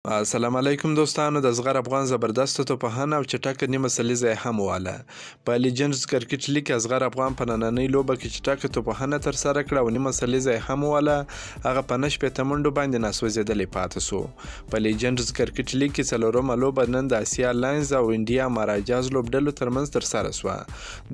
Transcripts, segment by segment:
السلام علیکم دوستانو، د اصغر افغان زبردست توپوهنه او چټکه نیمه سلیزه یې هم واله. په لیجنډز کرکټ لیګ کې اصغر افغان په نننۍ لوبه کې چټکه توپوهنه ترسره کړه او نیمه سلیزه یې هم واله. هغه په 69 منډو باندې ناسوځېدلی پاتې شو. په لیجنډز کرکټ لیګ کې څلورمه لوبه نن د اسیا لاینز او انډیا ماراجاز لوبډلو ترمنځ ترسره شوه.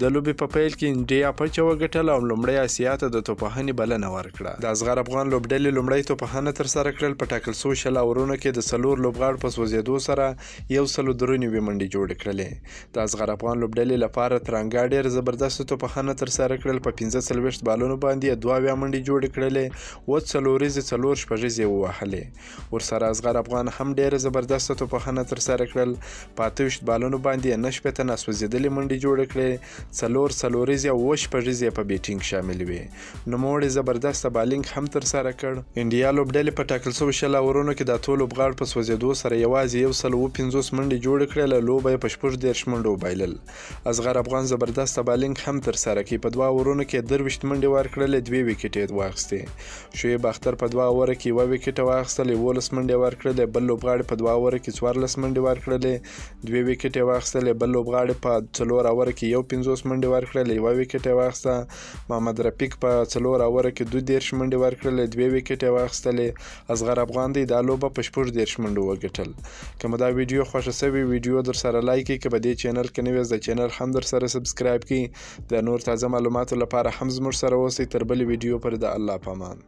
د لوبې په پیل کې انډیا پچه وګټله او لومړی اسیا ته د توپوهنې بلنه ورکړه. د اصغر افغان لوبډلې لومړی توپوهنه ترسره کړل. په ټاکل شوو 20 اورونو کې د 4 لوبغاړو په سوځېدو سره 193 منډې جوړې کړلې. د اصغر افغان لوبډلې لپاره ترانګا ډېر زبردست توپوهنه ترسره کړل. په 45 بالونو باندې یې 72 منډې جوړې کړلې، 7 څلوریزې، 4 شپږیزې ووهلې. ورسره اصغر افغان هم ډېره زبردسته توپوهنه ترسره کړل. په 28 بالونو باندې یې 69 ناسوځېدلې منډې جوړې کړې، 4 څلوریزې او 7 شپږیزې په بیټینګ شامل وې. نوموړي زبردسته بالینګ هم ترسره کړ. انډیا لوبډلې په ټاکل شوو 20 اورونو کې د اتو لوبغاړو په سوځېدو سره یوازې 157 منډې جوړې کړې، له لوبه یې په 36 منډو وبایلل. اصغر افغان زبردسته بالینګ هم ترسره کړي. په 2 اورونو کې 23 منډې ورکړلې، 2 ویکټې یې واخیستې. شعیب اختر په 2 اوره کې 1 ویکټه واخیستل، 11 منډې ورکړلې. بل لوبغاړي په 2 اوره کې 14 منډې ورکړلې، 2 ویکټې واخیستلې. بل لوبغاړي په 4 اوره کې 51 منډې ورکړلې، 1 ویکټه یې واخیسته. محمد رفیق په 4 اوره کې 32 منډې ورکړلې، 2 ویکټې واخیستلې. اصغر افغان دی دا لوبه په 36 منډو وګټل. که مو دا ویډیو خوښه شوې، ویډیو در سره لایک کړئ. که په دې چینل کې نوی یاست، د چینل هم در سره سبسکرایب کړئ. د نور تازه معلوماتو لپاره هم زموږ سره اوسئ. تر بلې ویډیو پر د الله پامان.